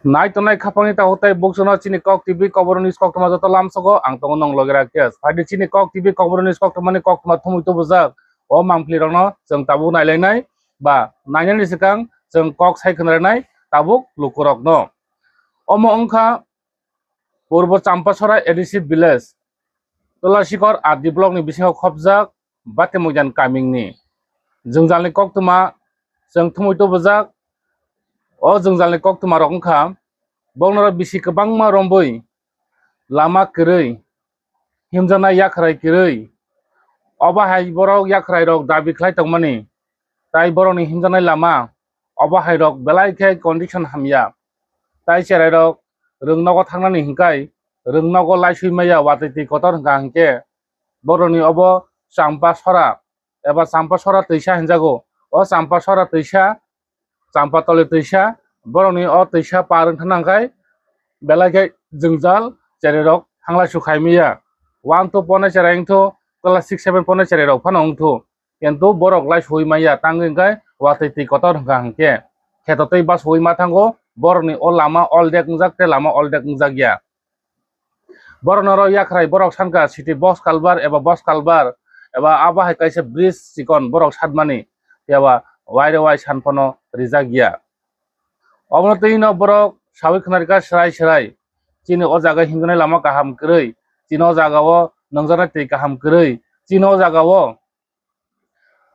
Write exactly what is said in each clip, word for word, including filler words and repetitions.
Nai tongnai khapangni takhuk tei buksuno chini Kok T V Kokborok News koktwma joto lamsogo ang tongo nong loge Rakesh. Phaidi chini Kok T V Kokborok News koktwmani koktwma thumui tubujak o mangpili rokno chwng tabuk nailainai ba nainani swkang chwng kok sai khwnarinai tabuk lukurokno. Omo wngkha Purbo Champasora A D C village, Tulasikor R D block ni bisingo khopjak Bate Moidan kamingni jwngjalni koktwma chwng thumui tubujak. O jwngjalni koktwma rok wngkha, boknoro bisi kwbangma rombui lama kwrwi, himjaknai yakhrai kwrwi, obo hai borok yakhrai rok dabi khlai tongmani, tai borokni himjaknai lama obo hai rok belai khe condition hamya, tai cherai rok rwng nogo thangnani hinkai rwng nogo laisui maya watwi twi kotor hwnkha hinkhe borokni obo Champa Sora eba Champa Sora twisa hinjago. O Champa Sora twisa, Champa Toli twisa, borokni o twisa par wngkha nangkhai belai khe jwngjal cherai rok thanglai su khai maya. One two ponai cherai wngthu, class six seven ponai cherai rok phano wngthu. Kintu borok lai sui maya, tangwi hwnkhe watwi twi kotor hwnkha hinkhe kheto twi bas sui ma thango, borokni o lama oldek wngjak tei lama oldek wngjak ya. Borok norok yakhrai borok sanka city box culvert eba box culvert eba abo hai kaisa bridge chikon borok satmani eba waire wai san phano rijak ya. Obono twi no borok sawi khwnarikha swrai swrai, chini o jaga himjaknai lama kaham kwrwi, chini o jaga o nungjaknai twi kaham kwrwi, chini o jaga o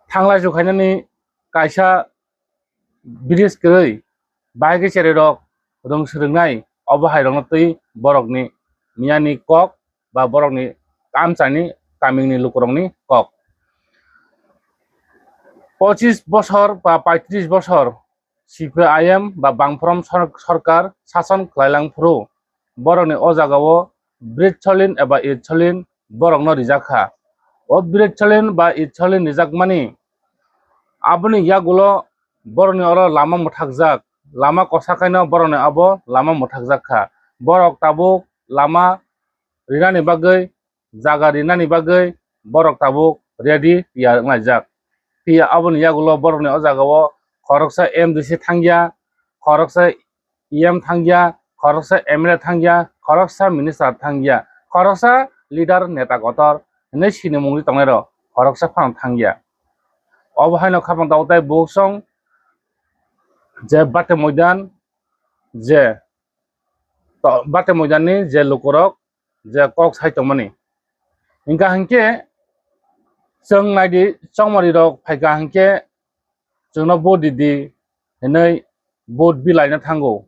thanglai su khainani kaisa bridge kwrwi, bahai khe cherai rok rwng swrwngnai, obo hai rokno twi borokni miyani kok ba borokni amchaini kamingni lukurokni kok. Pochis bosor ba paitris bosor C P I M ba bangphrom sor-, sorkar sason khlailang phuru borokni o jagao bridge solin eba it solin borokno rijak kha. O bridge solin ba it solin rijakmani aboni yagulo borokni oro lama mwthakjak, lama kosa khaino borokni abo lama mwthakjak kha. Borok tabuk lama rinani bagwi jaga rinani bagwi borok tabuk ready tiyar wnglaijak. Phiya aboni yagulo borokni o jagao khoroksa M D C thangya, khoroksa E M thangya, khoroksa M L A thangya, khoroksa minister thangya, khoroksa leader neta kotor hinwi sinimungwi tongnairok khoroksa phano thangya. Obo haino khapang tabuk tei buksong je Bate Moidan je to-, Bate Moidanni je lukurok je kok sai tongmani. Hingka hinkhe chwng naidi chongmari rok phaika hinkhe chwngno vote ridi hinwi vote bilaina thango.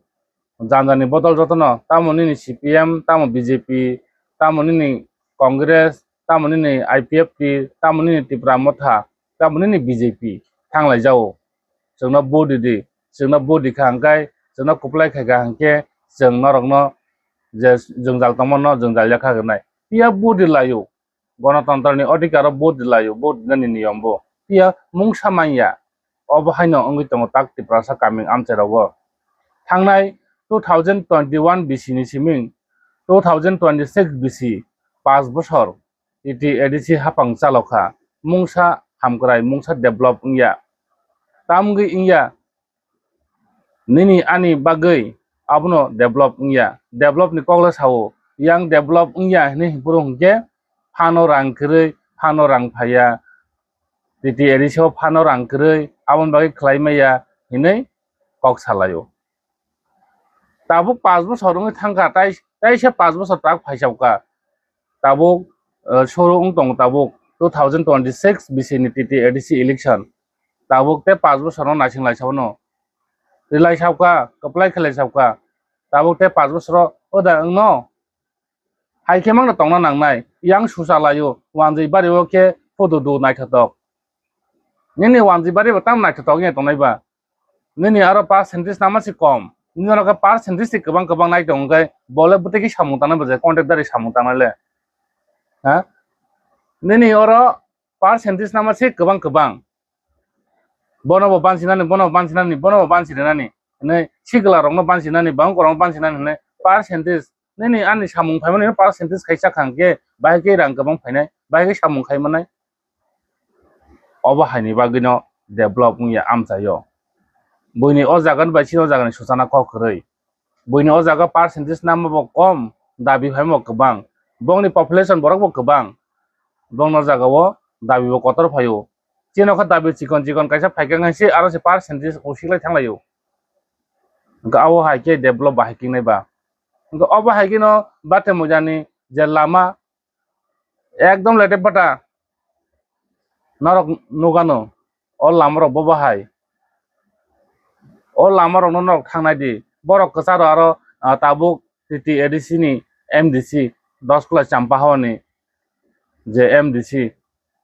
Janjani bodol jotono tamo nini C P M, tamo B J P, tamo nini Congress, tamo nini I P F T, tamo nini Tipra Motha, tamo nini B J P thanglai jao. Chwngno vote ridi, chwngno vote rikha hwnkhe, chwngno kwplai khaikha hwnkhe, chwng norokno je jwngjal tongmano jwngjal yakha hwnai. Phiya vote rilaio, gonotontroni odhikaro vote rilaio, vote rinani niyombo. Phiya mungsa manya, obo haino wngwi tongo tak Tiprasa kaming amchairogo. Thangnai two thousand twenty-one B C ni siming two thousand twenty-six B C, paanch bosor, T T A D C hapang chalokha, mungsa hamkrai, mungsa develop wngya. Tamgwi wngya, nini ani bagwi abono develop wngya. Develop ni kokle sao, yang develop wngya hinwi hwnphuru hwnkhe phano rang kwrwi, phano rang phaiya, T T A D C o phano rang kwrwi, aboni bagwi khlai maya hinwi kok salaio. Tabuk paanch bosor wngwi thangkha, tai, taisa paanch bosor tak phaisauka. Tabuk, eh, suru wng tongo tabuk two thousand twenty-six B C ni T T A D C election. Tabuk tei paanch bosor no naising lai sao no. Rilai sauka, kwplai khlai sauka. Tabuk tei paanch bosor o da wngno. Hai khe mangno tongna nangnai. Yang susa laio, wanjwi bari o khe photo do naithotok. Nini wanjwi bari bo tam naithotok wngya tongnai ba. Nini aro percentage nama se kom. Nini oro khe percentage se kwbang kwbang nai tongo khe, bole bwtwi khe samung tangnai bo je contact dari samung tangnai le. Ha? Nini oro percentage nama se kwbang kwbang. Bono bo bansinani, bono bo bansinani, bono bo bansi rinani. Hinwi sikla rokno bansinani, bangkok rokno bansinani hinwi percentage. Nini ani samung phaimani percentage khaisa khang khe, bahai khe rang kwbang phainai, bahai khe samung khaimanai. Obo haini bagwino develop wngya amchaio. Buini o jaga ni bai chini o jaga ni swchana kok kwrwi. Buini o jaga percentage nangma bo kom, dabi phaima bo kwbang. Bongni population borok bo kwbang. Bongno jaga o dabi bo kotor phaio. Chini khe dabi chikon chikon kaisa phaikha khe se aro se percentage usiklai thanglaio. Hwnkhe abo hai khe develop bahai kingnai ba. Hwnkhe obo hai kheno Bathemujani je lama ekdom lete bata norok nugano o lama rok bo bahai. O lama rokno norok thangnai di. Borok kwcharo aro, ah, tabuk T T A D C ni M D C Doskula Champahawani je M D C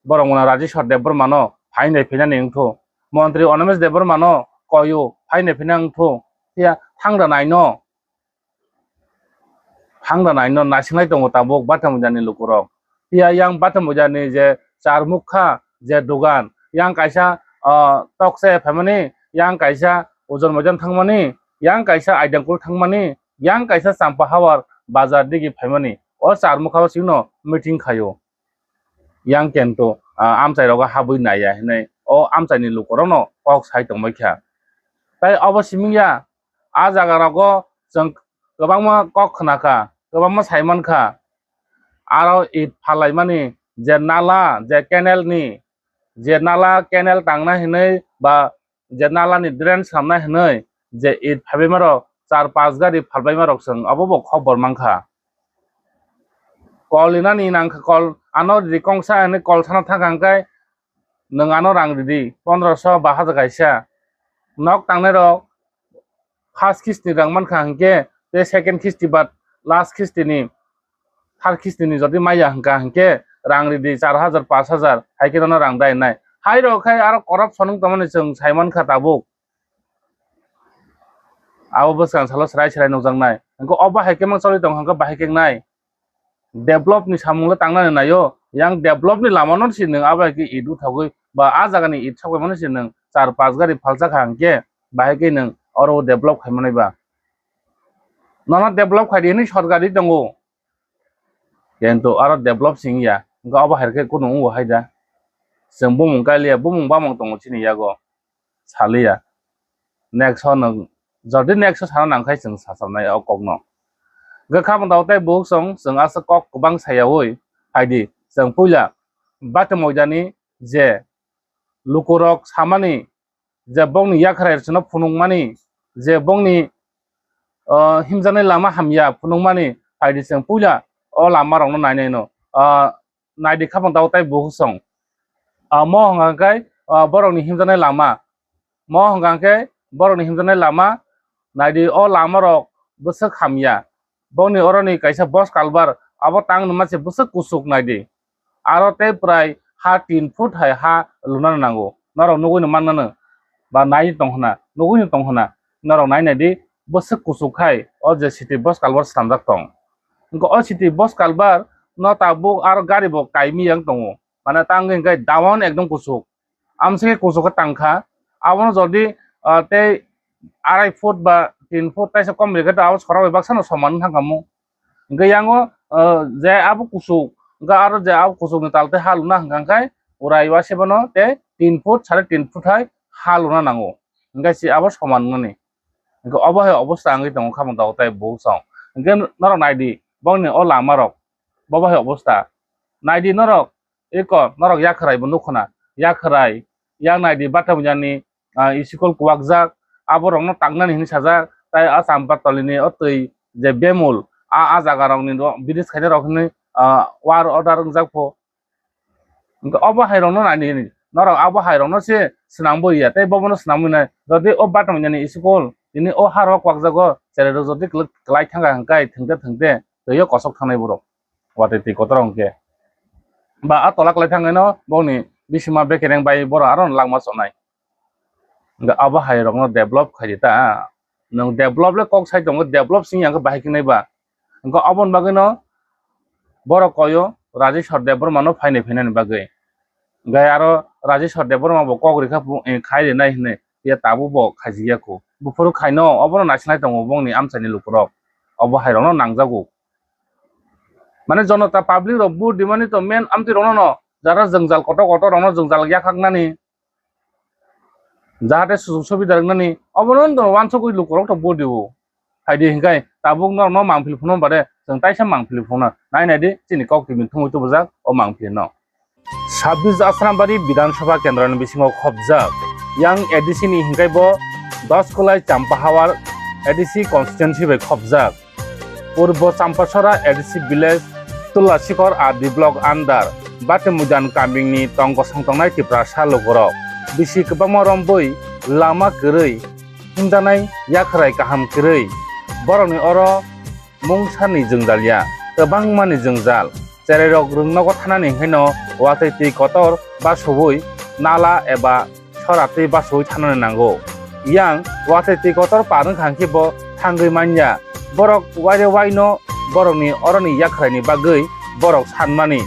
borok mano Rajeshwar Debbarma no phainai phinani wngthu. Montri Animesh Debbarma no koyo phainai phina wngthu. Phiya thangda naino. Thangda naino naisinglai tongo tabuk Bathemujani lukurok. Phiya yang Bathemujani je charmukha je dugan, yang kaisa, ah, tokse phaimani, yang kaisa Ojon Moidan thangmani, yang kaisa Aidangkul thangmani, yang kaisa Champahawar bazar digi phaimani. O charmukha o chino meeting khaio. Yang kento, ah, amchai rogo habwi naiya hinwi o amchaini lukurokno kok sai tongbaikha. Tai obo simingya, a jaga rogo chwng kwbangma kok khwnakha, kwbangma saimankha. Aro it phalaimani je nala, je canal ni, je nala canal tangna hinwi ba je nala ni drain samna hinwi je it phaibaima rok char pas gari phalbaima rok chwng obo bo khobor mankha. Kol rinani nangkha, kol ano rikongsa hinwi kol sana thangkha hwnkhe nwng ano rang ridi pondroso ba hajar kaisa. Nok tangnai rok first kisti rang mankha hwnkhe tei second kisti ba last kisti ni, third kisti ni jodi maya hwnkha hwnkhe rang ridi char hajar, pas hajar, hai khe nono rang dai nai. Hai rok khai aro corruption wng tongmani chwng sai mankha tabuk. Abo bwskang salo serai serai nukjaknai. Hwnkhe o bahai khe mang choli tong hwnkhe bahai khe wngnai. Develop ni samung le tangnani naio, yang develop ni lama no se nwng abo hai khe it uthogwi ba a jaga ni it sokbaimano se nwng char pas gari phalsa kha hwnkhe bahai khe nwng oro develop khai manai ba. Nono develop khai di hinwi sorkar ri tongo. Kintu aro develop sing ya, hwnkhe obo hai khe kunu wngo hai da. Chwng bumung kaliya, bumung bamang tongo chini yago. Saliya. Next o nwng, jodi next o sana nang khai chwng sachamnai o kokno. Hwnkhe kha mwtao tei bukhuk chwng, chwng aswk kok kwbang sayaui phaidi. Chwng puila Bathemujani je lukurok samani je bongni yakhrai rwchino phunukmani, je bongni, ah, himjaknai lama hamya phunukmani, phaidi chwng puila o lama rokno nainai no. Ah, naidi khapang tao tei bukhuk song. Ah, mo hwnka khe, ah, borokni himjaknai lama. Mo hwnka khe borokni himjaknai lama. Naidi o lama rok bwswk hamya. Bongni oroni kaisa bos kalbar, abo tang numa se bwswk kuchuk naidi. Aro tei pwrai ha tin foot hai ha luna nango. Norok nugui no mannano ba nai tong hwna, nugui no tong hwna. Norok nai nai di, bwswk kuchuk khai o je city bus culvert swnamjak tong. Hwnkhe o city bus culvert no tabuk aro gari bo kaimi yang tongo. Mane tang wngkhe down ekdom kuchuk. Amsike kuchuk khe tangkha. Abono jodi, ah, tei arai foot ba tin foot taisa kom rikhe ta abo sora bai baksa no soman thangkha mo. Hwnkhe yango, ah, je abo kuchuk, hwnkhe aro je abo kuchukni tal tei ha luna hwnkha khe urai wa sebono tei tin foot, sare tin foot hai ha luna nango. Hwnkhe se abo soman wngnani. Hwnkhe obo hai obosta wngwi tongo khamung tabuk tei bukhuk song. Hwnkhe norok naidi, bongni o lama rok, bo bo hai obosta. Naidi norok, eko norok yakhwrai bo nukho na, yakhwrai, yang naidi Bathemujani, ah, school kwbakjak, aborokno tangnani hinwi sajak, tai a Champatolini o twi je bemul, a, a jagarokni bridge khainai rok hinwi, ah, war order wngjak pho. Hwnkhe obo hai rokno naidi hinwi, norok abo hai rokno se swnam bo ya, tei bobono swnam wngnai. Jodi o Bathemujani school, tini o ha rok kwbakjago, cherai rok jodi kwlwk-, kwlai thangkha hwnkhe thwngte thwngte twi o kosok thangnai borok. Watwi twi kotor hwnkhe. Ba a tola kwlai thangnaino bongni bisima bekereng bai borok aro langma chonai. Hwnkhe abo hai rokno develop khai di ta. Nwng develop le kok sai tongo, develop sing yang khe bahai khe nai ba. Hwnkhe oboni bagwino borok koyo Rajeshwar Debbarma no phainai phainani bagwi. Hwnkhe aro Rajeshwar Debbarma bo kok rikha phu-, eh, khai rinai hinwi, ya tabuk bo khaijak ya kho. Buphuru khaino obono naisinglai tongo bongni amchaini lukurok. Obo hai rokno nangjago. Mane jonota public rok vote dimani to main amtwi rokno no, jara jwngjal kotor kotor rokno jwngjal yakhaknani, jahate sujog subida rwngnani, obono no wansugwi lukurok to vote dio. Phaidi hinkhai tabuk norokno mangpili phunukna bade chwng taisa mangpili phunukna. Nai naidi chini Kok T V ni thumwi tubujak o mangpili no. Sabis Asrambari Bidhan Sabha Kendra ni bisingo khopjak. Yang A D C ni hinkhai bo Doskolai Champahawar A D C constituency bai khopjak. Purbo Champasora A D C village Tulasikhor R D block under Batimuidan kamingni tong kosong tongnai Tiprasa lukurok. Bisi kwbangma rombwi lama kwrwi himjaknai yakhrai kaham kwrwi. Borokni oro mungsani jwngjal ya, kwbangmani jwngjal. Cherairok rwng nogo thanani hinkheno watwi twi kotor basoui nala eba sora twi basoui thanani nango. Yang watwi twi kotor par wngkha hinkhe bo thangwi manya. Borok waire waino borokni oroni yakhraini bagwi borok sanmani.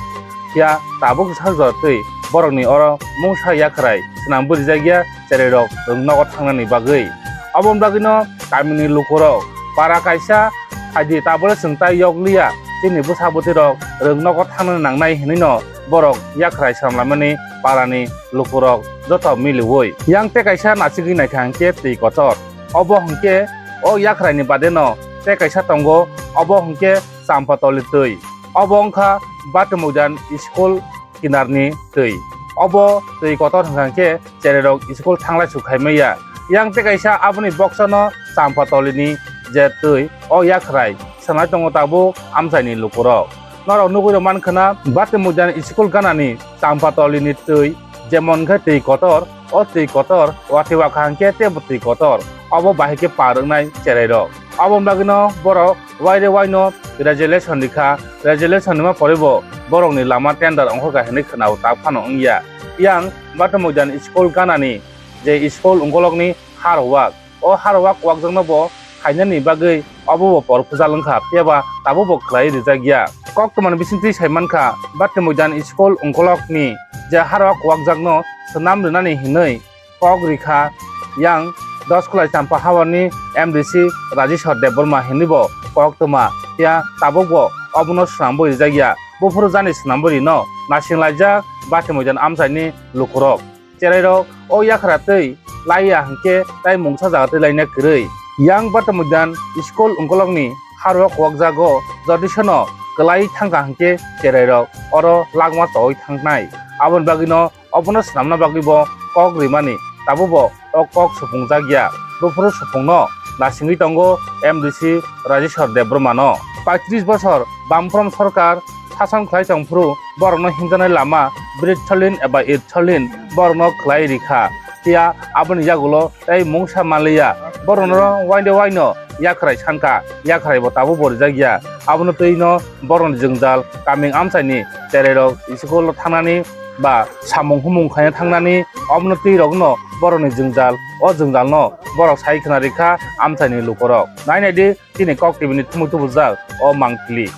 Phiya tabuk sajora twi borokni oro mungsa yakhrai swnam bwrwijakya cherairok rwng nogo thangnani bagwi. Aboni bagwino kamini lukurok para kaisa phaidi tabole chwng tai yokliya, chini bwsa bwtwirok rwng nogo thangnani nangnai hinwino borok yakhrai swnam laimani parani lukurok joto miliui. Yang tei kaisa nachigwi naikha hinkhe twi kotor. Obo hinkhe o yakhraini badeno tei kaisa tongo, obo hinkhe Champatoli twi. Obo wngkha Batimuidan school kinarni twi. Obo twi kotor hwnkha hinkhe cherairok school thanglai su khaimaya. Yang tei kaisa aboni boksano Champatolini je twi o yakhrai swnai tongo tabuk amchaini lukurok. Norok nugwi rw mankha na Batimuidan school ganani Champatolini twi jemon khe twi kotor, o twi kotor watwi wakha hinkhe teibo twi kotor. Obo bahai khe par wngnai cherairok. Aboni bagwino borok waire waino resolution rikha, resolution rima poribo borokni lama tender ongkhorkha hinwi khwnao, tak phano wngya. Yang Batimuidan school ganani je school ungkolokni harwak, o harwak wakjakno bo khainani bagwi obo bo por phujal wngkha, phiyaba tabukbo khlai rijakya. Koktwmani bisingtwi sai mankha, Batimuidan school ungkolokni je harwak wakjakno swnam rwnani hinwi kok rikha, yang Doskolai Champahawar ni M D C Rajeshwar Debbarma hinwi bo koktwma, phiya tabukbo obono swnamwi rijakya. Buphuru jani swnamwi rino naisinglaijak Batimuidan amchaini lukurok. Cherairok o yakhra twi laiya hinkhe tai mungsa jaga twi laina kwrwi. Yang Batimuidan school ungkolokni harwak wakjago, jodi sono kwlai thangkha hinkhe cherairok oro lakma towi thangnai. Aboni bagwino obono swnamna bagwi bo kok rimani, tabukbo o kok supungjak ya. Buphuru supungno nasingwi tongo M D C Rajeshwar Debbarmano. Paitris bosor Bamfront sorkar sason khlai tongphuru borokno himjaknai lama bridge tholin eba it tholin borokno khlai rikha. Phiya aboni yagulo tei mungsa manliya. Borokno wainde waino yakhrai sankha, yakhrai bo tabukbo rijak ya. Abono twino borokni jwngjal kaming amchaini cherairok school o thangnani ba samung humung khaina thangnani, obono twi rokno borokni jwngjal, o jwngjalno borok sai khna rikha amchaini lukurok. Nai naidi chini Kok T V ni thumwi tubujak o mangpili.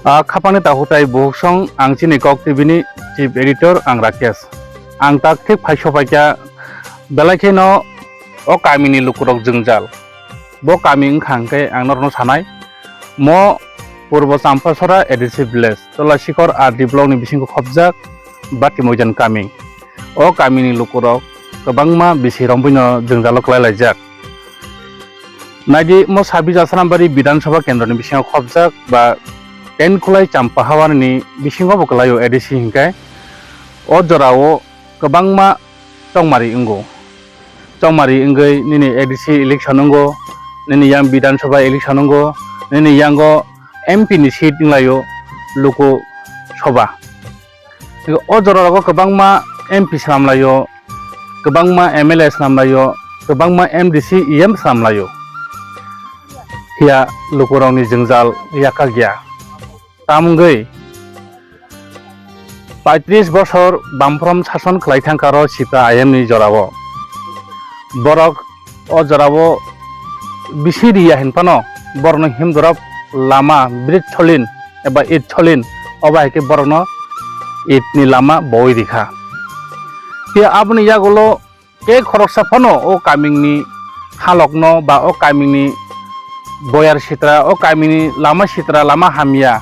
Ah, khapangni takhuk tai bukhuk song, ang chini Kok T V ni chief editor, ang Rakesh. Ang tak thik phai sopaikha, belai kheno o kamini lukurok jwngjal. Bo kami wngkha hwnkhe ang norokno sanai, mo Purbo Champasora A D C village, Tolasikhor R D block ni bisingo khopjak Batimuidan kami. O kamini lukurok kwbangma bisi romwi no jwngjalo kwlai laijak. Naidi mo Sabis Asrambari Bidhan Sabha Kendra ni bisingo khopjak ba Tenkolai Champahawar ni bisingo bo kwlaio A D C hinkhe. O jorao kwbangma chongmari wngo. Chongmari wngwi nini A D C election wngo, nini yang Bidhan Sabha election wngo, nini yango M P ni seat wnglaio Lok Sabha. O jora rogo kwbangma M P swnamlaio, kwbangma M L A swnamlaio, kwbangma M D C, E M swnamlaio. Phiya lukurokni jwngjal yakak ya. Tamungwi paitris bosor Bamfront sason khlai thangkha ro Sipra I M ni jorao. Borok o jorao bisi riya hinphano borokno himdorop lama bridge tholin eba it tholin, obo hai khe borokno it ni lama bowui rikha. Phiya aboni yagulo tei khoroksa phano o kamingni halokno ba o kamingni boyar sitra, o kamini lama sitra, lama hamya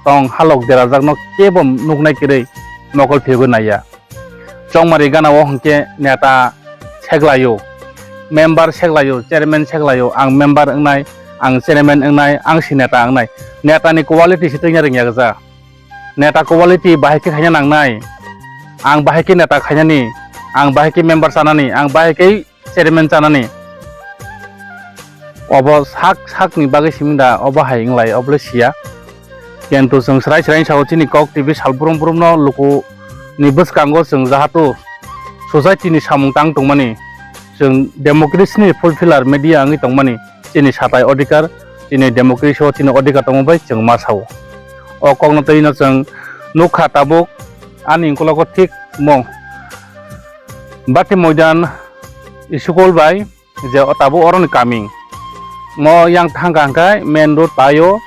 tong halok derajakno kebo nuknai kwrwi mokol phiyogwi naiya. Chongmari gana o hwnkhe neta seglaio, member seklaio, chairman seklaio, ang member wngnai, ang chairman wngnai, ang si neta wngnai. Neta ni quality si twi rwngya gwja. Neta quality bahai khe khaina nangnai. Ang bahai khe neta khainani, ang bahai khe member chanani, ang bahai khe chairman chanani. Obo sak sak ni bagwi simi da, obo hai wnglai, obo le siya. Kintu chwng srai srai sao chini Kok T V sal brum brum no luku ni bwskango chwng jahatu society ni samung tang tongmani, chwng democracy ni fulfiller media wngwi tongmani, chini satai odhikar, chini democracy o chini odhikar tongma bai chwng ma sao. O kokno twi no chwng nukha tabuk ani ukologo thik mo Bati Moidan school bai je o tabuk oroni kaming. Mo yang thangkha hwnkhe main road paio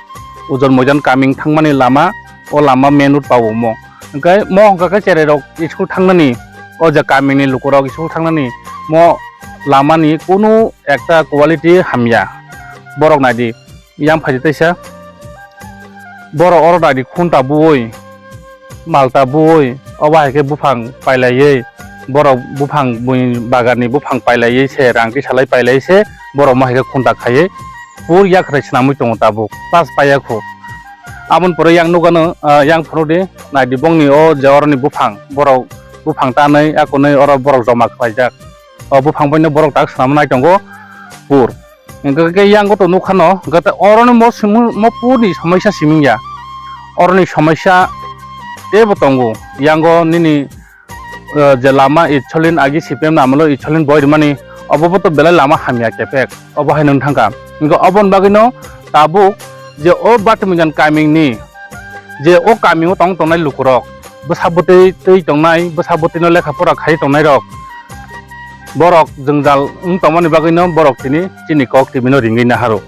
Ujon Moidan kaming thangmani lama, o lama main road pao mo. Hwnkhe mo hwnkha khe cherai rok school thangnani, o je kamini lukurok school thangnani, mo lamani kunu ekta quality hamya. Borok naidi, yang phaidi teisa. Borok oro naidi khunta buwi, malta buwi, obo hai khe buphang pailaiwi, borok buphang buini bagarni buphang pailaiwi se, rang tisalai pailaiwi se, borok omo hai khe khunta khaiwi pur yakhrai swnamwi tongo tabuk, pass paiya khu. Aboni pore yang nukgano, ah, yang phunukdi, naidi bongni o je oroni buphang, borok buphang tanwi, akonwi oro borok joma khlaijak. O buphang baino borok tak swnamnai tongo pur. Hwnkhe khe yang goto nukha no, hwnkhe oroni mo simi-, mo purni somoisa simi ya. Oroni somoisa teibo tongo. Yango nini, eh, je lama itsolin agi C P M ni amolo itsolin boi rwmani, obo bo to belai lama hamya kepek. Obo hai nung thangkha. Hwnkhe oboni bagwino tabuk je o Bati Moidan kamingni, je o kamingo tong tongnai lukurok, bwsa bwtwi twi tongnai, bwsa bwtwino lekha pora khai tongnai rok, borok jwngjal wng tongmani bagwino borok tini chini Kok T V no ringwi naharo.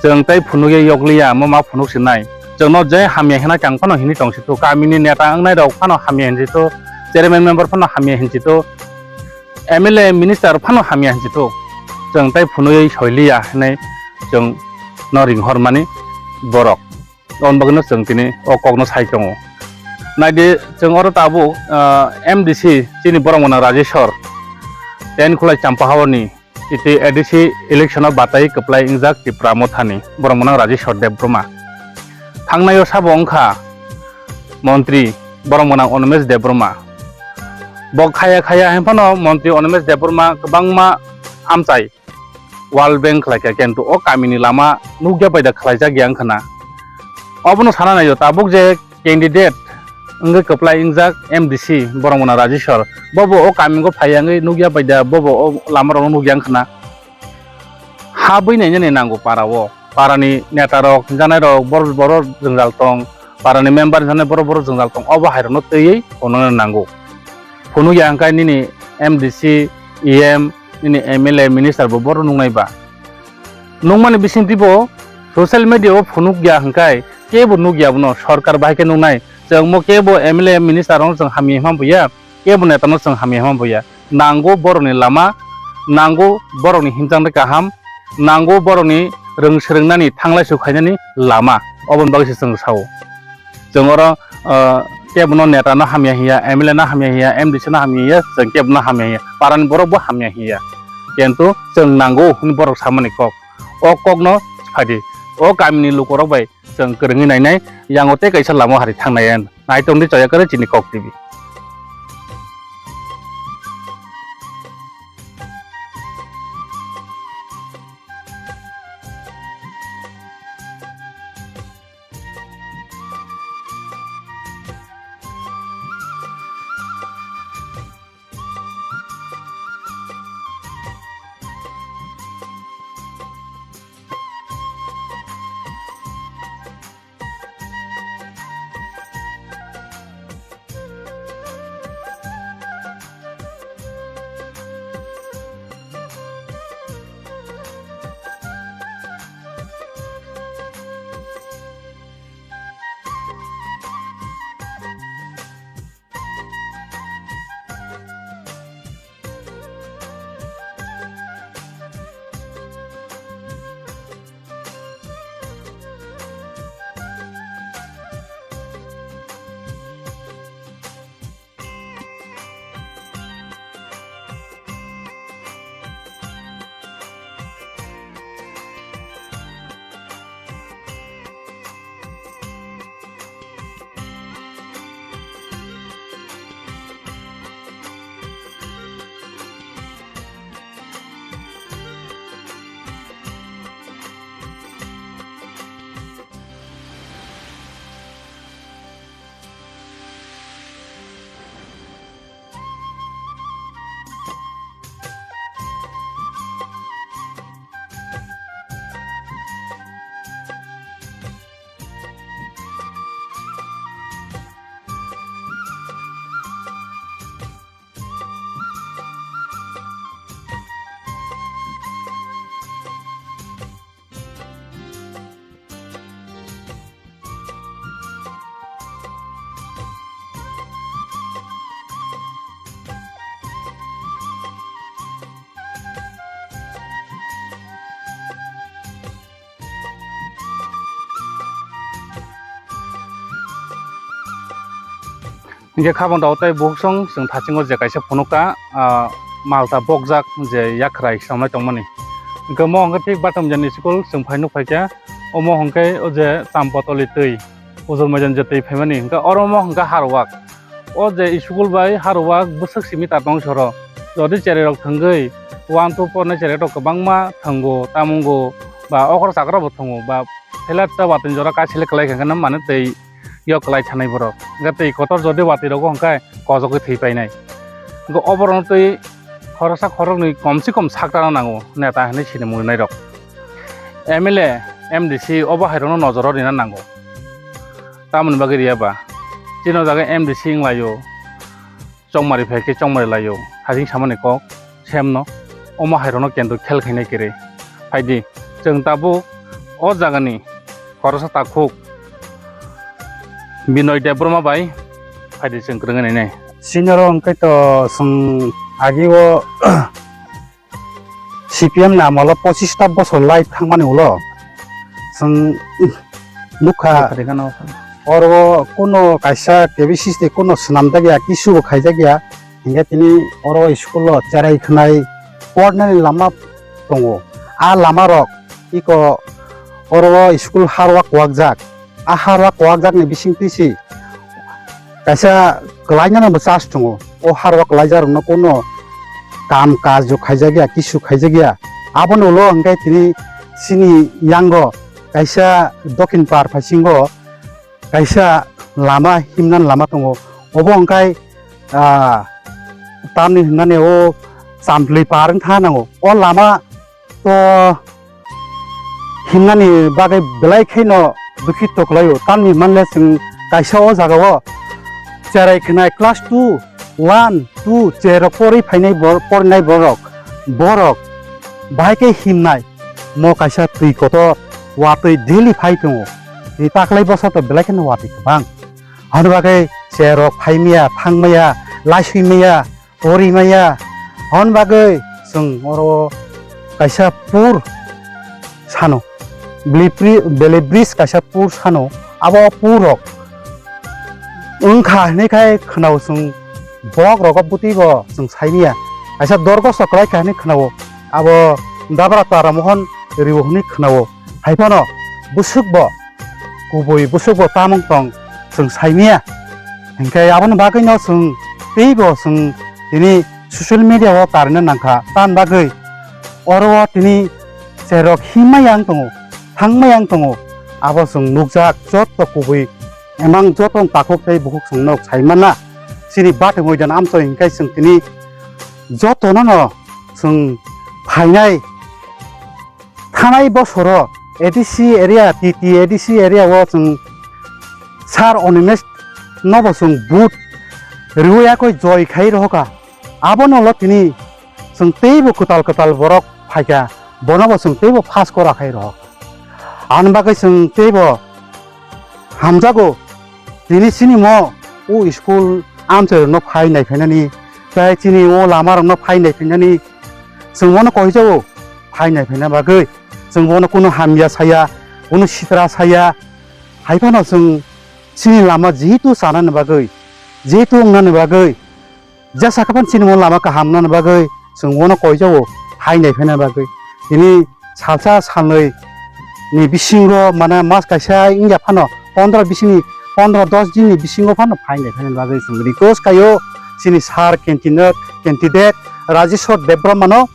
Chwng tei phunugya yokliya, mo ma phunuk sinai. Chwngno je hamya hinai tang phano hinwi tong situ, kamini neta wngnai rok phano hamya hinsitu, chairman member phano hamya hinsitu, M L A minister phano hamya hinsitu. Chwng tei phunugwi soiliya hinai chwng no ringhormani borok. Oboni bagwino chwng tini o kokno sai tongo. Naidi, chwng oro tabuk, ah, M D C chini borok mwnang Rajeshwar, Tenkhulai Champahawani titi A D C election o batai kwplai wngjak Tipra Mothani borok mwnang Rajeshwar Debbarma. Thangnaio sabo wngkha montri borok mwnang Animesh Debbarma. Bo khaya khaya hinphano montri Animesh Debbarma kwbangma amchai World Bank khlaikha, kintu o kamini lama nukya bai da khlaijak ya wngkha na. Obono sana naio, tabuk je candidate wngwi kwplai wngjak M D C borok mwnang Rajeshwar, bobo o kamingo phaiya wngwi nukya bai da, bobo o lama rokno nukya wngkha na. Ha bui nainani nango para o, parani neta rok, hinjanai rok, borok borok jwngjal tong, parani member hinjanai borok borok jwngjal tong, obo hai rokno twiwi phunukna nango. Phunukya hwnkhe nini M D C, E M, nini M L A, minister bo bohrok nuknai ba. Nukmani bisingtwi bo social media o phunukya hwnkhe kebo nukya bono, sorkar bahai khe nuknai. Chwng mo kebo M L A, minister rokno chwng hamya hima buya, kebo neta no chwng hamya hima buya. Nango borokni lama, nango borokni himchang tei kaham, nango borokni rwng swrwngnani, thanglai su khainani lama. Oboni bagwi se chwng sao. Chwng oro, ah, kebono neta no hamya hiya, M L A no hamya hiya, M D C no hamya hiya, chwng kebono hamya hiya, parani borok bo hamya hiya. Kintu chwng nango hwnwi borok samani kok. O kokno phadi. O kamini lukurok bai chwng kwrwngwi nainai, yango tei kaisa lama hari thangnai. Naitongdi choya kwrwi chini Kok T V. Hinkhe khabang tao tei bukhuk song chwng thasingo je kaisa phunukha, ah, malta bokjak je yakhrai samlai tongmani. Hinkhe mo hinkhe thik Batamjani school chwng phai nuk phaikha, omo hinkhe o je Champatoli twi, Ujol Maidan je twi phaimani, hinkhe oro mo hinkhe harwak. O je school bai harwak bwswk simi ta tong soro. Jodi cherai rok thangwi one two four nai cherai rok kwbangma thango, tamungo, ba okra chakra bo thango, ba phelat ta watwi jora kaisile kwlai kha hinkhe mane tei yok kwlai thanai borok. Hinkhe twi kotor jodi watwi rogo hinkhe kojogwi thwi painai. Hinkhe oborokno twi khoroksa khoroknwi kom se kom saktano nango neta hinwi sinimung rwnairok. M L A, M D C obo hairokno nojoro rina nango. Tamoni bagwi riya ba? Chini o jaga M D C wnglaio. Chongmari phai khe chongmari laio, hasing samani kok semno, omo hairokno kendro khel khainai kwrwi. Phaidi, chwng tabuk o jagani khoroksa takhuk Binoy Debbarma bai phaidi chwng kwrwngwi nainai. Senior o hwnkhe to chwng agi o C P M ni amolo pochista bosor lai thangmani ulo chwng nukha. Nukha de gana o. Oro kuno kaisa K B C C ni kuno swnamjakya, kisu bo khaijakya. Hinkhe tini oro school o cherai khwnai pornani lama tongo. A lama rok iko oro school harwa kwakjak. A harwa kwakjakni bisingtwi se kaisa kwlainani bo chance tongo. O harwa kwlaijakrokno kuno kam kajo khaijakya, kisu khaijakya. Aboni ulo hwnkhe tini chini yango kaisa dokhin par phaisingo kaisa lama himnani lama tongo. Obo hwnkhe, ah, tamni hwnmani o Chamtwlwi par wngkha nango. O lama to himnani bagwi belai kheno dukhi toklaio. Tamni hwnmanle chwng kaisa o jagao cherai khwnai class two, one, two cherok porwi phainai bor-, porinai borok, borok bahai khe himnai mo kaisa twi kotor watwi daily phai tongo. Twi taklai bwsa to belai kheno watwi kwbang. Hwnwi bagwi cherok phaimaya, thangmaya, laiswimaya, porimaya. Hwn bagwi chwng oro kaisa pur sano, Belebri-, Belebris kaisa pur sano, abo pur rok wngkha hwnwi khai khwnao chwng, bok rogo bwtwi bo chwng saimaya, kaisa dorgo so kwlai kha hwnwi khwnao, abo Dabra Tara Mohon ribo hwnwi khwnao, hai phano bwswk bo kubui bwswk bo tamung tong chwng saimaya. Hinkhe aboni bagwino chwng teibo chwng tini social media o karina nangkha. Tamni bagwi oro o tini cherok himma yang tongo, thangma yang tongo. Abo chwng nukjak jotto kubui emang jotto takhuk tei bukhuk chwng nok saimana. Chini Batamjani amchoi hinkhe chwng tini jotto no no chwng phainai. Thanai bosoro A D C area, T T A D C area o chwng Sir Animesh nobo chwng vote rwui yakoi joi khai rohokha. Abono ulo tini chwng teibo kwtal kwtal borok phaikha, bonobo chwng teibo pass kora khai rohokha. Ani bagwi chwng teibo hamjago, tini chini mo o school amchai rokno phai nai phainani, tei chini o lama rokno phai nai phainani, chwng bono koijago phai nai phaina bagwi. Chwng bono kunu hamya saya, kunu sitra saya, hai phano chwng chini lama jehetu chanani bagwi, jehetu wngnani bagwi, jesa khe phano chini mo lama kaham wngnani bagwi chwng bono koijago phai nai phaina bagwi. Tini salsa salnwi ni bisingo, mane, mas kaisa wngya phano, pondro bisingni, pondro dos din ni bisingo phano phai nai phaina bagwi chwng request khaio chini sir candidate, candidate Rajeshwar Debbarma no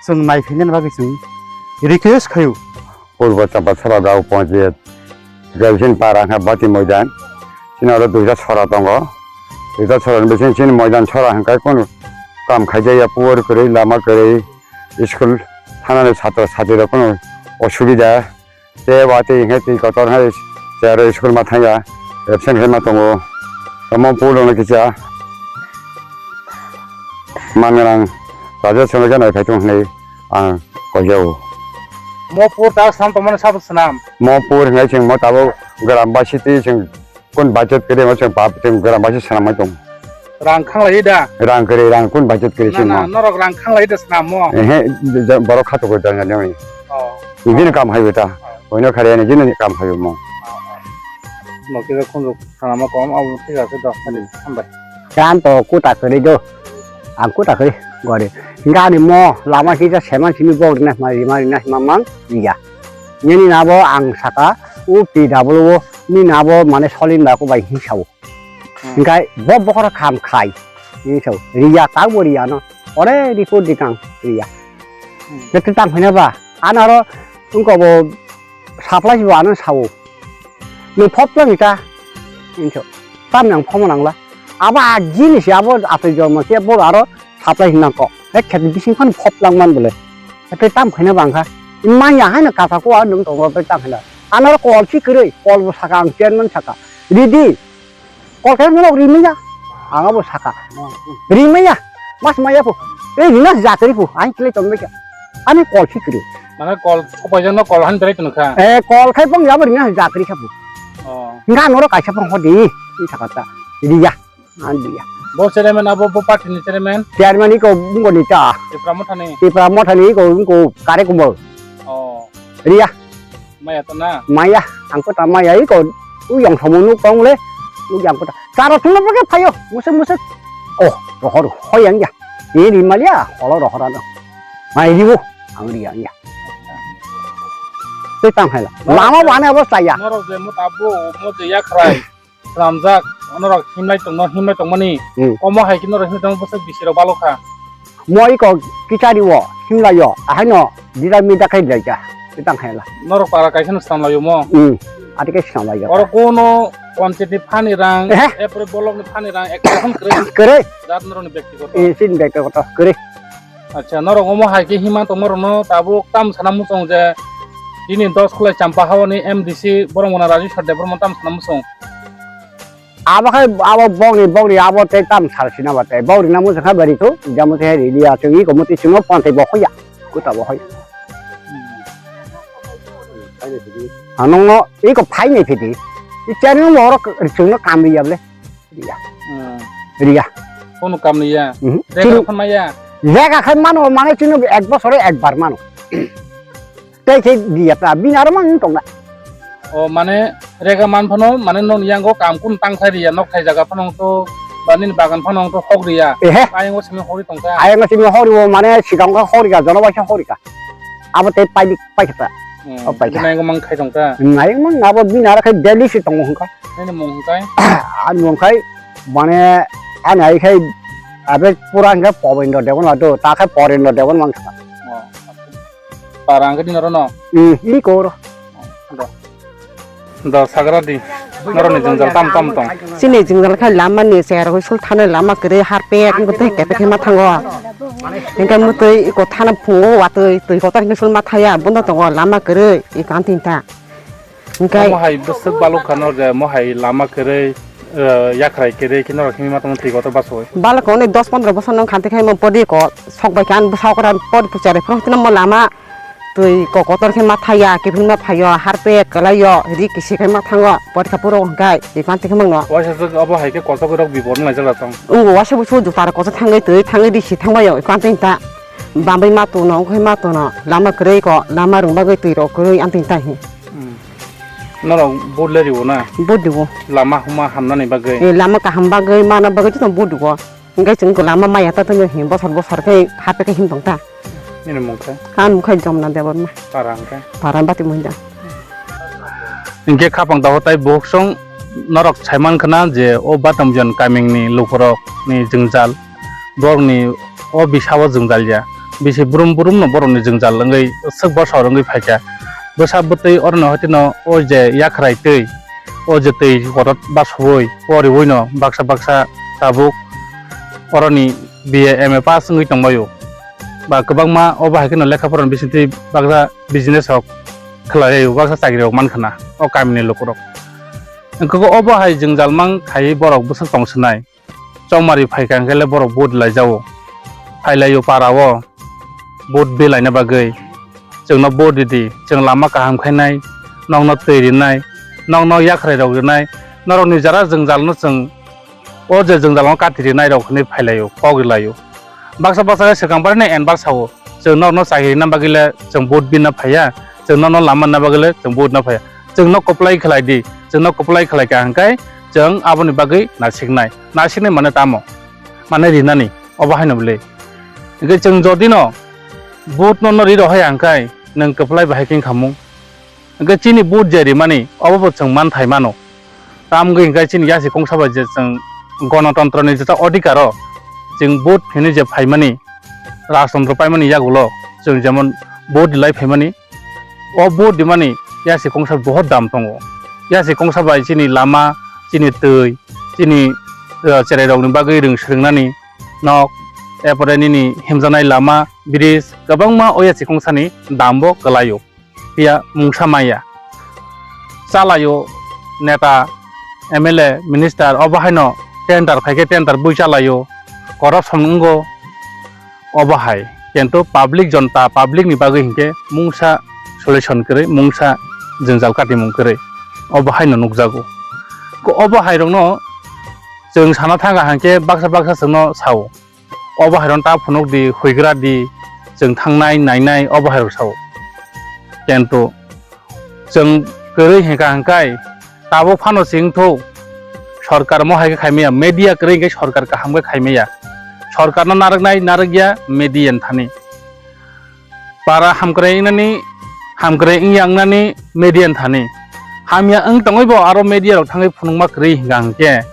chwng nai phaina bagwi chwng request khaio. Purbo Champachara Gao Panchayat, Gelsin Para hwnkha Bati Moidan. Chini oro duita sora tongo. Duita sora ni bising chini Moidan sora hwnkha kunu kam khaijaya, puar kwrwi, lama kwrwi, school thanani chatra chati rok kunu osubida. Tei watwi hwnkhe twi kotor hai chero school ma thangya, absent khe ma tongo. Omo pulo no kisa manganang raja chwngno khe nai phai tong hwnwi ang koijao. Mo pur ta sam tongmani sabo swnam. Mo pur hwnwi chwng mo tabuk gram basi twi chwng kun budget kwrwi mo chwng pap chwng gram basi swnam mai tong. Rang khanglai da. Rang kwrwi rang kun budget kwrwi Na, chwng na, mo. Norok rang khanglai da swnam mo. Ehe, borok khato ko jang jang ni. Oh. Ibini kam hayu ta. Oh. Oino khare ni jini kam hayu mo. Oh, oh. Mo kisa khunju swnam mo kom abo thik ase do. Hambai. Gan to kuta kwrwi do. Ang kuta kwrwi gori. Gani mo lama kisa seman simi bok rina hima rima rina hima mang riya. Nini nabo ang saka u P W o ni nabo mane solin ba ko bai hi sao. Hmm. Engkai bo bokora kham khai. Ni sao. Riya ta bo riya no. Ore report di kang riya. Hmm. Jete tang hina ba. Anaro ungko bo supply bo ano sao. Nwng phop lang ita. Inso. Tam nang phom nang la. Abo a jini si abo ape jormo ke bo aro supply hinang ko. Ek khet bising phan phop lang man bole. Ape tam khaina bang kha. Manya haino kata ko a nwng tongo ape tam khaina. Anaro kol si kwrwi, kol bo saka ang chairman saka. Ridi. Kol khe norok rimaya. Ang abo saka. Rimaya. Mas maya pho. Ei rina jatri pho. Ang kile tong beka. Ani kol si kwrwi. Mane kol sopaijak no kol han berai tong kha. Eh, kol khai bang yabo rina jatri kha pho. Oh. Nga norok kaisa pang hodi. Ni saka ta. Riya. An riya. Bo chairman abo bo party ni chairman. Chairman iko bungo ni ta. Tipra Motha ni. Tipra Motha ni iko bungo kare kumbol. Oh. Riya. Maya to na? Maya, ang ko ta maya iko. U yang somo nuk tong le. U yang ko ta. Charo thung na pake phayo. Musuk musuk. Oh, rohor. Hoi yang ya. Ini di malia. Kolo rohor ano. Mai di bu. Ang riya ya. Tei tang hai la. Lama bana abo saya. Norok je mo tabo mo je ya khrai. Swnamjak, norok himlai tongno, himlai tongmani. Hmm. Omo hai khe norok himlai tongma bwswk bisirok balo kha. Mo iko kichari o himlai o, ahaino dida mida khai dai ja, kitang hai la. Norok para kaisa no swnamlai o mo. Hmm. Ati kai swnamlai ja. Oro kono panchayat ni phani rang, Ehe. Epore bolok ni phani rang, ekta hwn kwrwi. Kwrwi. Jat norok ni bektigoto. Eh, sin bektigoto, kwrwi. Acha, norok omo hai khe hima tongma rokno tabuk tam sana muchung je bini dos khulai champa haoni M D C borok mona Raju Sar Debbarma tam sana muchung. Abo khai abo bokni bokni abo tei tam sal sina ba tei bokni na muchung kha bari thu jamo tei ri dia chungi ko muti chungo pon tei bo hoya kuta bo hoya. Anongno iko phaini phidi. I chani mo oro chungno kam ri yable. Riya. Hmm. Riya. Kono kam ni ya. Mhm. Rega Chini phano maya. Rega khai mano, mane chini ek bosore ekbar mano. Tei khe riya ta, bini aro mang tongna. O, mane rega man phano, mane non yango kam kun tang khai riya, nok thai jaga phano to, ba nini bagan phano to hok riya. Ehe. Ayango simi hori tongka. Ayango simi hori o, mane sikang ka hori ka, jono baisa hori ka. Abo tei paidi paikha ta. Hmm, o paikha. Nai mang khai tongka. Nai mang abo bini aro khai daily si tongo hwnka. Nini mung hwnkai? Ani mung khai, mane, ani ai khai, abe pura hwnka Pobendra Debbarma do, ta khai Porendra Debbarma wngkha. Oh. Para hwnka din oro no? Hmm, iko oro. Do. Do, sagra di. Norok ni jwngjal tam tam tong. Chini jwngjal khai lama ni cher hoi sul thana lama kwrwi harpet, mutwi kete khai ma thango. Hwnka mutwi iko thana phungo watwi, twi kotor hwnka sul ma thaya, bondo tongo lama kwrwi, i kan tin ta. Hwnkhe omo hai bwswk baluk kha norok je, omo hai lama kwrwi, eh, yakhrai kwrwi khe norok himwi ma tongmani twi kotor bachoi. Baluk kha hwnwi dos pondro bosor nung khanti khai omo podi ko sok bai kha, ani bwsa okra podi puchari phano hwnwi omo lama twi ko kotor khe ma thaya, kiphilma phaio, harpet kwlaio, ri kisi khai ma thango, podi kha phuru hwnkhe, twi khanti khai mangno. Waisa swk obo hai khe kochok rok bipor wng laijak rok tong. Wngo waisa busu juta rok kochok thangwi twi thangwi ri si thangbaio, twi khanti ta bambai ma tono, wngkhai ma tono, lama kwrwi ko, lama rung bagwi twi rok kwrwi, amtwi ta hi. Hmm. Norok vote le riwo na? Vote riwo. Lama huma hamnani bagwi? Eh, lama kaham bagwi, mana bagwi joto vote riwo. Hwnkhe chwng lama maya ta tongwi him bosor bosor khe haphe khe him tong ta. Nini mung khe? Ani mung khe Jomna Debbarma. Para hwnkhe? Para Bati Muhinda. Hwnkhe khapang taho tai bukhuk song norok saiman khna je o Batamjon kamingni lukurokni jwngjal. Borokni o bisa o jwngjal ya. Bisi brum brum no borokni jwngjal wngwi swk bosor wngwi phaikha. Bwsa bwtwi orono hotino o je yakhrai twi, o je twi kotor basoui, o riui no baksa baksa tabuk oroni B A M A pass wngwi tongbaio. Ba kwbangma obo hai kheno lekha porani bisingtwi baksa business rok khlailaio, baksa chakri rok mankhana o kamini lukurok. Wngkha obo hai jwngjal mang khaiwi borok bwswk tong swnai. Chongmari phaikha hwnkhe le borok vote laijao. Phailaio para o vote belaina bagwi. Chwngno vote ridi, chwng lama kaham khainai, nokno twi rinai, nokno yakhrai rok rinai, norokni jara jwngjalno chwng o je jwngjalno kati rinai rok hinwi phailaio, kok rilaio. Baksa baksa khe swkang barino enbar sao, chwng norokno chakri rina bagwi le chwng vote bina phaiya, chwng norokno lama rina bagwi le chwng vote rina phaiya. Chwngno kwplai khlai di, chwngno kwplai khlai kha hwnkhe chwng aboni bagwi nasiknai. Nasiknai mane tamo? Mane rinani, obo haino bwle. Hwnkhe chwng jodi no vote no, no ri rohai hwnkhe nwng kwplai bahai khe wngkha mung. Hwnkhe chini vote je rimani, obo bo chwng manthai mano. Tamgwi hwnkhe chini yasi kongsa bai je chwng gonotontro ni jesa odhikar o chwng vote hinwi je phaimani, rajtontro paimani yagulo chwng jemon vote rilai phaimani, o vote rimani yasi kongsa bohot dam tongo. Yasi kongsa bai chini lama, chini twi, chini, uh, cherai rokni bagwi rwng swrwngnani nok, epore nini himjaknai lama, bridge, kwbangma o yasi kongsani dam bo kwlaio. Phiya mungsa maya. Chalaio neta, M L A, minister, obo haino tender phaikhe tender bui chalaio, corruption wngo, obo hai. Kintu public jonta, public ni bagwi hinkhe mungsa solution kwrwi, mungsa jwngjal katimung kwrwi, obo haino nukjago. Ko obo hai rokno chwng sana thangkha hinkhe baksa baksa chwngno sao. Obo hai rok ta phunuk di, huigra di, chwng thangnai, nainai, obo hai rok sao. Kintu chwng kwrwi hinkha hinkai, tabuk phano chwng thuk, sorkar mo hai khe khaimaya, media kwrwi hinkhe sorkar kaham khe khaimaya. Sorkarno narwknai narwkya media ni thani. Para hamkrai wngnani, hamkrai wngya wngnani media ni thani. Hamya wng tongwi bo aro media rok thangwi phunukma kwrwi hinkha hinkhe.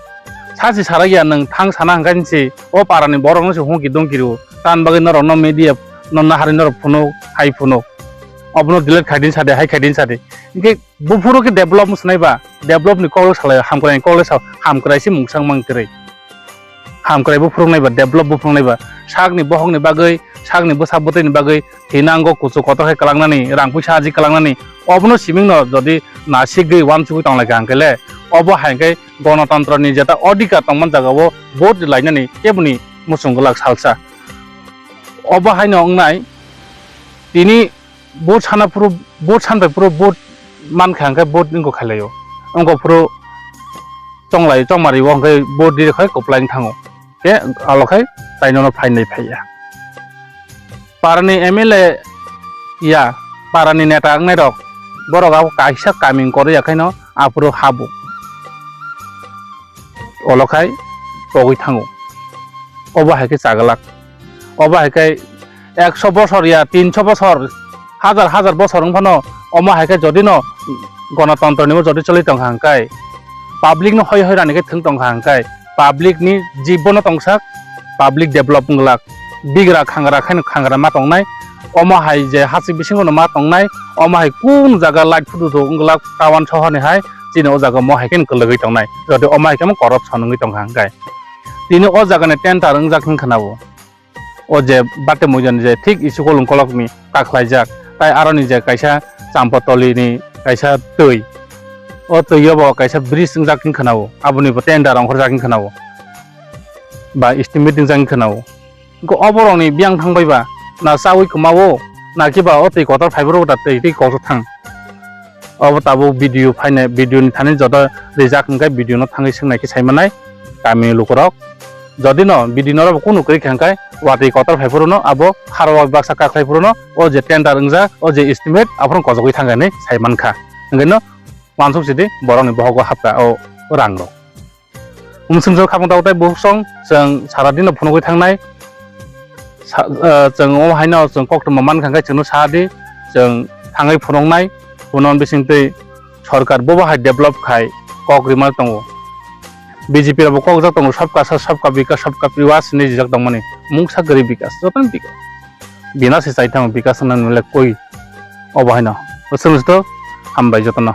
Sachi sarakya nwng thang sana hinkha hinsi o para ni borok no se hungki dungki rw. Tan bagwi norok no media no naharwi norok phunuk, hai phunuk. Obono delete khai din sadi, hai khai din sadi. Hinkhe buphuru khe develop wng sanai ba, develop ni kok salai, hamkrai ni kok salai, hamkrai se mungsa wngmang kwrwi. Hamkrai buphuru wngnai ba, develop buphuru wngnai ba, sakni bohokni bagwi, sakni bwsa bwtwini bagwi thinango kuchuk kotor khe kwlangnani, rang puisa aji kwlangnani, obono simingno jodi nasigwi uansugwi tonglaikha hwnkhe le, obo hai khe gonotontroni jeta odhikar tongmani jagao vote lainani keboni muchung glak salsa. Obo haino wngnai, tini vote sana phuru, vote san bai phuru vote mankha hwnkhe vote wngkha khailaio. Wngkha phuru chonglai chongmari o hwnkhe vote di khai kwplai wng thango. Khe alo khai taino no phainai phaiya. Parani M L A ya, parani neta wngnai rok, borok abo kaisa kaming korwi ya khaino aphuru habu. Olo khai pogwi thango. Obo hai khe chaglak. Obo hai khe ekso bosor ya, tinso bosor, hajar hajar bosor wng phano omo hai khe jodi no gonotontro ni bo jodi choli tong kha hwnkhe, public no hoi hoi rani khe thwng tong kha hwnkhe, public ni jibono tongsak, public develop wng glak, bigra khangra khaino khangra ma tongnai, omo hai je hachik bisingo no ma tongnai, omo hai kunu jaga light phudu rok wng glak, tawan sohor ni hai chini o jaga mo hai khe kwlwgwi tongnai, jodi omo hai khe corruption wngwi tong kha hwnkhe. Tini o jaga ni tender wngjak wng khna bo. O je bate moidan je thik isukolung kolok ni kakhlaijak, tai aro ni je kaisa Champatoli ni kaisa twi, o twi o bo kaisa bridge wngjak wng khna o, abo ni bo tender ongkhorjak wng khna o, ba estimate wngjak wng khna o. Hwnkhe o borok ni biyang thang bai ba na chawi kwma o, na kiba o twi kotor phai boro da twi twi kotor thang. Obo tabuk video phainai, video ni thani joto rijak hwnkhe video no thangwi swngnai khe sai manai kami lukurok. Jodi no video no abo kunu kwrwi kha hwnkhe watwi kotor phai phuru no abo kharo baksa kakhlai phuru no o je tender wngjak, o je estimate aphuru kosogwi thangkha hinwi sai mankha. Hwnkhe no uansuk sidi borok ni bohogo hapkha o rang rok. Umswngso khapang tabuk tei bukhuk song chwng sara dino phunugwi thangnai. Sa-, eh, chwng o haino chwng koktwma mankha hwnkhe chwngno sa di, chwng thangwi phunuknai, phunuknani bisingtwi sorkar bobo hai develop khai kok rima tongo. B J P rokbo kokjak tongo, sabka sath, sabka bikas, sabka vikas hinwi rijak tongmani. Mungsa kwrwi bikas, jotono bikas. Bina se chai thango bikas hwnna nwngle koi obo haino. Chwngno hambai jotono.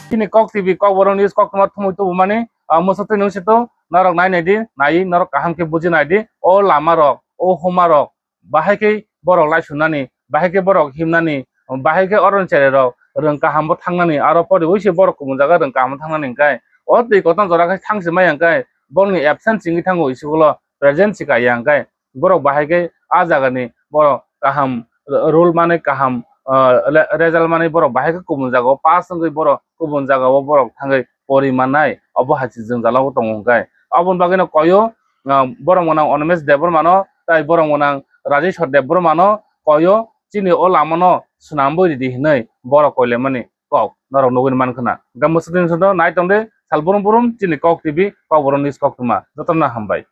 Chini Kok T V, Kokborok News, koktwma thumwi tubumani, ah, mwswtwi nwng se to, norok nai nai di, nai norok kaham khe buji nai di, o lama rok, o huma rok, bahai khe borok laisunani, bahai khe borok himnani, bahai khe oroni cherai rok rwng kaham bo thangnani, aro poriwi se borok kubun jaga rwng kaham bo thangnani hwnkhe, o twi kotor jora khe thang se maya hwnkhe, borokni absent singwi thango school o, present se kaiya hwnkhe, borok bahai khe a jaga ni borok kaham role mani kaham, ah, le-, result mani borok bahai khe kubun jaga o pass wngwi borok kubun jaga o borok thangwi pori mannai, obo hai se jwngjal o tongo hwnkhe. Aboni bagwi no koi o, ah, borok mwnang Animesh Debbarma no tai borok mwnang Rajeshwar Debbarma no koi o chini o lama no swnambwi ridi hinwi borok koi laimani kok norok nugwi mankha na. Hwnkhe mwswtwi nwng se to nai tong di, Sal burum burum chini Kok T V, Kokborok News koktwma. Jotono hambai.